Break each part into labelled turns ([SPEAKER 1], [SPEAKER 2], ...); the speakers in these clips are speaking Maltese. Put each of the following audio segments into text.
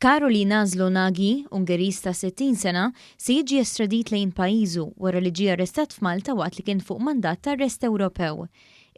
[SPEAKER 1] Karoli Nazlo Nagy, Ungeriż ta' 60 sena, se jiġi estradit lejn pajjiżu wara li ġie arrestat f'Malta waqt li kien fuq mandat ta' arrest Ewropew.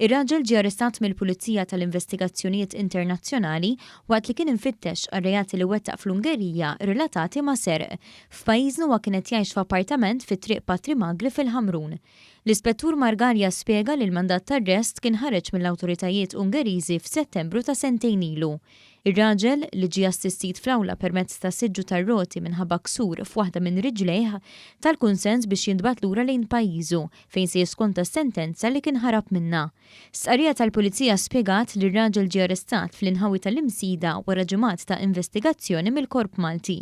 [SPEAKER 1] Ir-raġel ġie arrestat mill-Pulizija tal-Investigazzjonijiet Internazzjonali waqt li kien imfittex għal reati li wettaq fl-Ungerija relatati ma' serq. F'pajjiżna huwa kien qed jgħix f'appartament fi Triq Patri Magri fil-Ħamrun. L-Ispettur Margaria spjega li l-mandat ta' arrest kien ħareġ mill-awtoritajiet Ungeriżi f'Settembru ta' sentejn ilu. Ir-raġel, li ġie assistit fl-awla permezz ta' siġġu tar-roti minħabba ksur f'waħda minn riġlejh, ta l-kunsens biex jintbagħat lura lejn pajjiżu fejn se jiskonta s-sentenza li kien ħarab minnha. Stqarrija tal-Pulizija spjegat li r-raġel ġie arrestat fl-inħawi tal-Imsida wara ġimgħat ta' investigazzjoni mill-Korp Malti.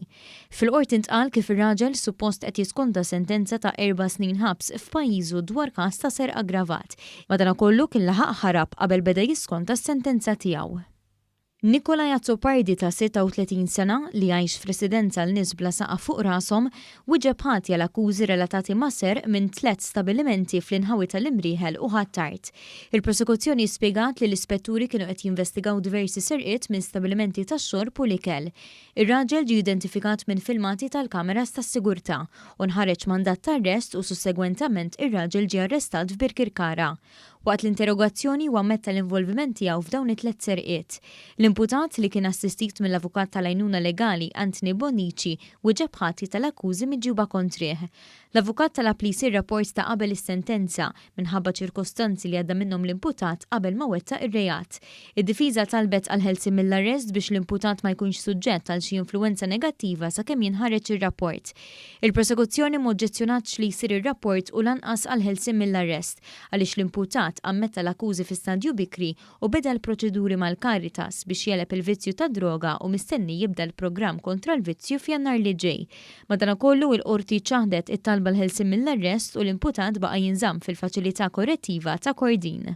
[SPEAKER 1] Fil-Qorti ntqal kif ir-raġel suppost qed jiskonta sentenza ta' erba' snin ħabs f'pajjiżu dwar każ ta' serq aggravat. Madanakollu kien laħaq ħarab qabel beda jiskonta s-sentenza tiegħu. Nikolai Azzopardi ta' 36 sena, li jgħix f'residenza għal nies bla saqaf fuq rashom, wieġeb ħati għal akkużi relatati ma' serq minn tlett stabilimenti fl-inħawi tal-Imrieħel u Ħ'Attard. Il-Prosekuzzjoni spjegat li l-ispetturi kienu qed jinvestigaw diversi serqiet minn stabilimenti tax-xorb u l-ikel. Ir-raġel ġie identifikat minn filmati tal-kameras tas-sigurtà u nħareġ mandat ta' arrest u sussegwentament ir-raġel ġie arrestat f'Birkirkara. Waqt l-interrogazzjoni huwa ammetta l-involviment tiegħu f'dawn it-tlett serqiet. L-imputat, li kien assistit mill-avukat tal-għajnuna legali Anthony Bonnici, wieġeb ħati tal-akkużi miġjuba kontrih. L-avukat talab li jsir rapport ta' qabel is-sentenza, minħabba ċirkostanzi li għadda minnhom l-imputat qabel ma wettaq ir-reat. Id-difiża talbet għall-ħelsien mill-arrest biex l-imputat ma jkunx suġġett għal xi influwenza negattiva sakemm jinħareġ ir-rapport. Il-prosekuzzjoni m'oġġezzjonatx li jsir ir-rapport u lanqas għall-ħelsien mill-arrest, għaliex l-imputat ammetta l-akkużi fi stadju bikri u beda l-proċeduri mal-Caritas biex jegħleb il-vizzju tad-droga u mistenni jibda l-programm kontra l-vizzju f'Jannar li ġej. Madanakollu, il-Qorti ċaħdet it-talba għall-ħelsien mill-arrest u l-imputat baqa' jinżamm fil-Faċilità Korrettiva ta' Kordin.